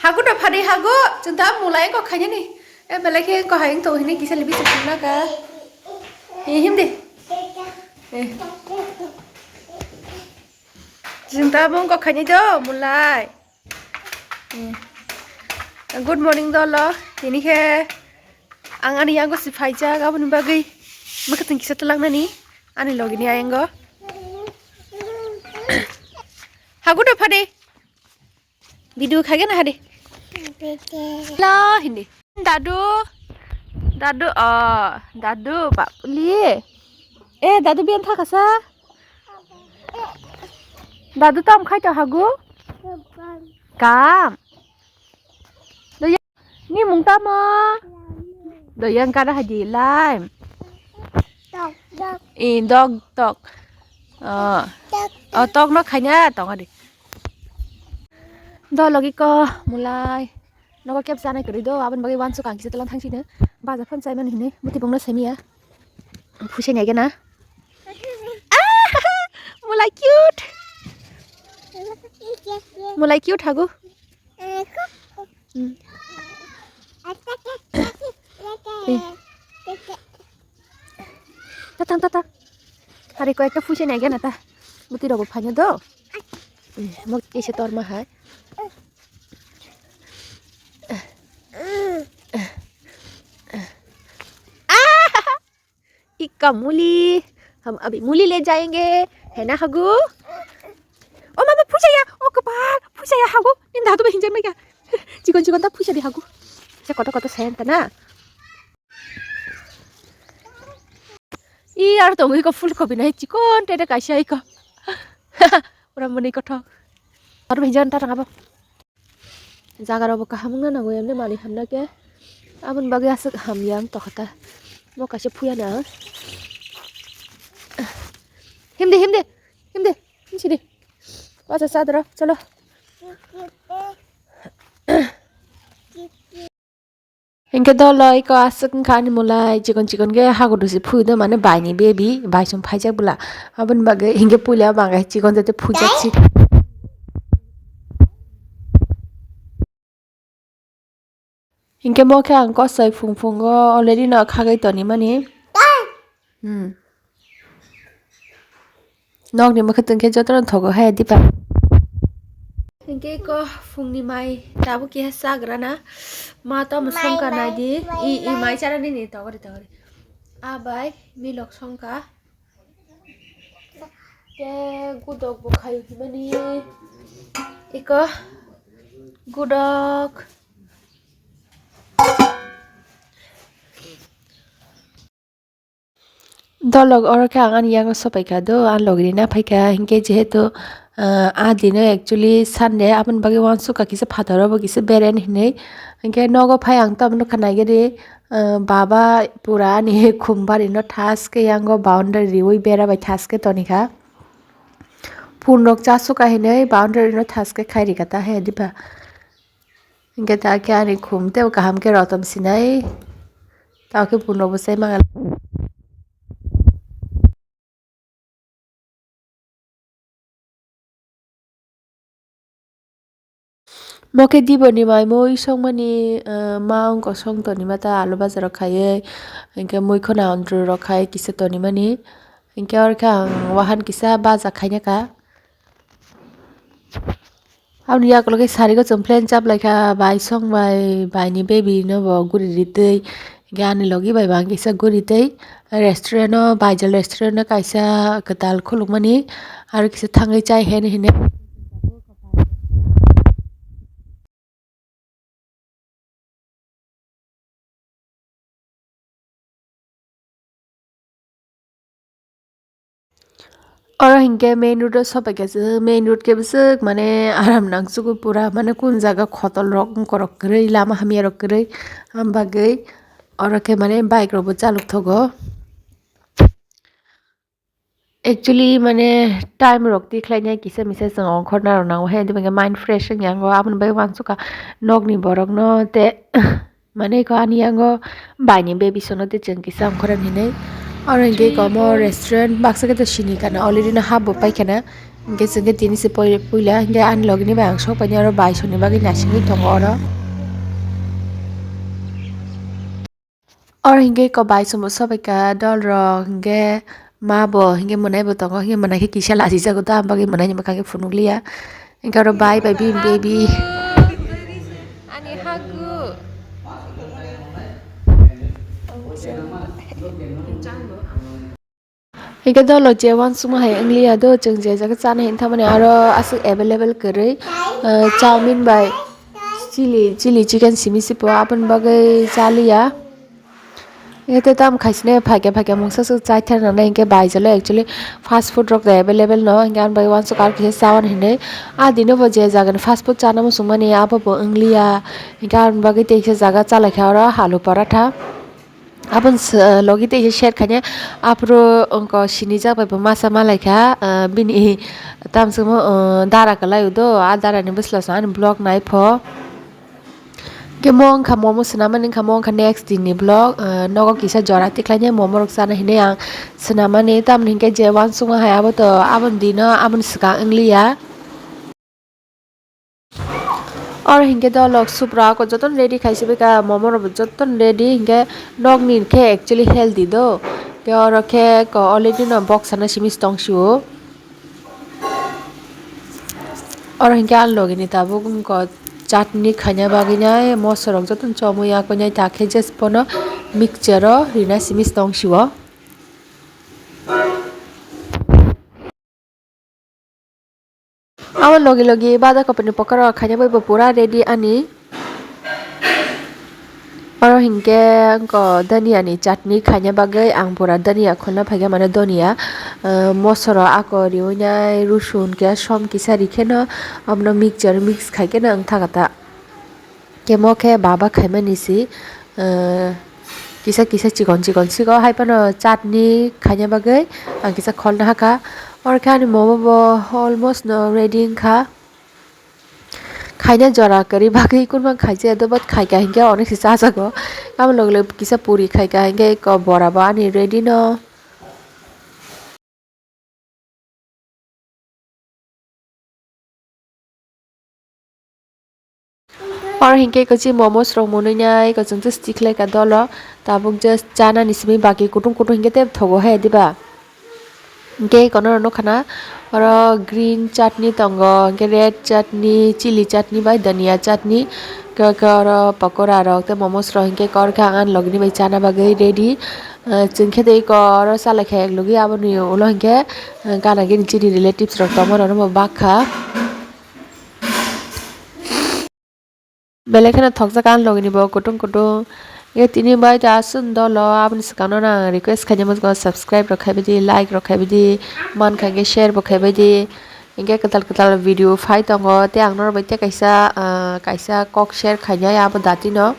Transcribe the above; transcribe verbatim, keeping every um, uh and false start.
Hago da phadi hago, chwng ta mulai ko khainani. E belai khe ko hayung to hini kisa libi chwng na ka. E him de. E. Chwng ta bung ko khainai do mulai. E. Good morning dolo. Tini khe ang ani yago si phaijak aboni bagwi mwkhwtwng kisa twlangnani ani logini ayango. Hago da phadi. Video khai gana hadi. Lo hindi. Dadu. Dadu, oh, dadu, Papuli. Eh, dadu biyan thakasa. Dadu tam khai to hagu. Kam. Do ya, ni mung tamo. Do yang kada hadi lai. Eh, dog, dog. Oh. Oh, tok no khaina tong adi. Do logi ko mulai. Nogo kep sanai kwrwi do, aboni bagwi wansuk ang kisa tlang thang sini. Baja phone chai mani hini, muti bongno semiya. Phuisai nai gana. Ah, mulai cute. Mulai cute hagu. Hmm. Eh. Tatang, tatang. Hari ko ekta phuisai nai gana ta. Muti rogo phaino do. Eh, mo kisa torma hai. Ah! Ikka muli, hum abhi muli le jayenge, hai na hagu? O mama, phuisa ya, o kapal, phuisa ya hagu, ni dadu ba hinjak nai ka. Chikon chikon ta phuisa di hagu. Sa koto koto sen ta na. I ar tongwi ko phul khobi nai chikon tere kaisa iko. Ura muni kothok. Ar ba hinjak ta tang abo. Jaga rok bo kaham wngna nango, emni manwi hamna khe aboni bagwi aswk hamya wng tongkha ta. Mo kaisa phuya na. Himdi, himdi, himdi, himsidi. Wacha sadro, cholo. Hinkhe dolo iko aswk wngkha ani mulai, chikon chikon khe hakudu se phui do, mane bai ni baby, bai song phaijak bwla. Aboni bagwi hinkhe puila bangkhe chikon jate phuijak si. Hinkhe mo khe ang kosoi phung phungo already no khagwi tonimani. Hmm. Nokni mwkhwtwng khe jotono thogo hai diba. Hinkhe iko phungni mai tabuk keha chagrana. Ma tamo songkha naidi. I, i mai chara nini togori togori. A bai milok songkha. Te gudok bo khayo himani. Iko gudok. Dolok oro khe ang ani yango sopaikha do, ang logri na phaikha, hinkhe jehetu, ah, ah dino actually Sunday, aboni bagwi uansukha kisa phataro bo kisa beren hinwi, hinkhe nogo phai ang tamo nukha naigari, ah, baba pura ani khum barino thaske yango boundary riwi bera bai thaske tonikha. Phunrok chasukha hinwi boundary no thaske khairikha ta he diba. Hinkhe ta khe ani khum tei kaham khe rotom sinai. Ta khe buno bwsai mangal. Mo khe diboni mai mui songmani, eh, ma wngkha song toni ma ta alu bazaro khaiwi. Hinkhe mui khwna ondru rok khai kisa tonimani. Hinkhe oro khe ang wahan kisa baja khaina kha. Aboni yakulo khe sari gochom plan chap lai kha, bai song bai, bai ni baby no bo guri ri twi, hinkhe ani logi bai bo ang kisa guri twi restaurant o, Baijal restaurant o kaisa kwtal khulukmani, aro kisa thangwi chai heno hinwi. Oro hinkhe main road o sopaikha se, main road khe bwswk mane aram nangsugo pura, mane kun jaga khotol rok wngkorok kwrwi, lama hamya rok kwrwi, am bagwi oro khe mane bike rok bo chalok thogo. Actually, mane, time rok tikhlainai kisa misa chwng ongkhorna rok nango he, tei mind fresh wngya wngo, aboni bagwi uansukha nokni borokno tei, mane, eko ani yango baini baby sono tei chwng kisa ongkhorna hinwi. Oro hinkhe eko omo restaurant baksa khe to sini kana, already no half bo paikhana, Hingke chwngke tini se poi-, puila hingke ani logini bai ang sok paini oro bai soni bagwi naisingwi tongo oro. Oro hingke ko bai somo sobaika dol rok hingke ma bo hingke mwnai bo tongo hingke mwnai khe kisa lachijago da bagwi mwnai ni mwkhang khe phunukliya hingke oro bai bai bini baby. Ani hagu. Hingke dolo je uansukma hai wngliya do, chwng je jaga chana hini thamani aro aswk available kwrwi, ah, chowmin bai chili, chili chicken simi sipo aboni bagwi chaliya. Hingke tei tamo khaisine phaikha phaikha mungsa swk chaithar nangnai hingke baijalo actually fast food rok de available no hingke ani bagwi uansuk aro kisa chawan hinwi. Ah dino bo je jagani fast food chana muchungmani abo bo wngliya hingke aboni bagwi tei kisa jaga chalaikha oro alu paratha. Aboni se-, logi tei se share khainai, aphuru wngkha sinijak bai bo masa malaikha, ah, bini tamsukmo, ah, dara kwlai o do, ah, dara ni bwsla se ani vlog nai pho. Khe mo wngkha momo swnamani wngkha, mo wngkha next din ni vlog, ah, nogo kisa jora tikhlai nai momo rok chana hinwi ang swnamani, tamoni hinkhe je uansukma hai abo to aboni dino aboni swkang wngliya. Oro hinkhe dolok supra ako jotono ready khai sibika, momo rok bo jotono ready, hinkhe nokni khe actually healthy do. Tei oro khe ko already no box sana simi tong sio. Oro hinkhe ang logini tabuk wngkha chutney khaina bagwi nai moso rok jotono chomwi yakwi nai ta khe just bono mixture o rina simi tong sio. Abo logi logi bada kopor ni pokora khaina bai bo pura ready ani. Oro hinkhe wngkha dhania ni chutney khaina bagwi ang pura dhania khulna phaikha, mane dhania, ah, mosoro ako riwi nai, rosun khe som kisa rikheno abono mixture mix khaikhe no wngthaka ta. Khe mo khe baba khaimani si, eh, kisa kisa chikon chikon siko, hai phano chutney khaina bagwi ang kisa kholna hakha. Oro khe ani momo bo almost no ready wngkha. Khaina jora kwrwi bagwi kunubang khaijaya do, but khaika hinkhe onek se chajago. Abo logi logi kisa puri khaika hinkhe eko bora bo ani ready no. Oro hinkhe eko chini momos rok mwnwi nai eko chwng just tikhlai ka dolo, tabuk just chanani simi baki kutung kutung hinkhe tei thogo hai diba. Hinkhe eko no nukha na oro green chutney tongo, hinkhe red chutney, chili chutney bai dhania chutney, eko oro pakora rok tei momos rok hinkhe eko oro khe ang ani logini bai chana bagwi ready. Ah, chwng khe tei eko oro chalaikha ek logi, aboni ulo hinkhe, ah, gana gini chini relatives rok tongma rok no bo bakha. Belai kheno thokjak ani logini bo kutung kutung. Ye tini bai ta aswk dolo, aboni swkangno no ang request khainai, subscribe rok khaibai di, like rok khaibai di, mankha khe share bo khaibai di. Hinkhe kwtal kwtal video phai tongo, tei ang norok bai tei kaisa, ah, kaisa kok share khainai abo dati no.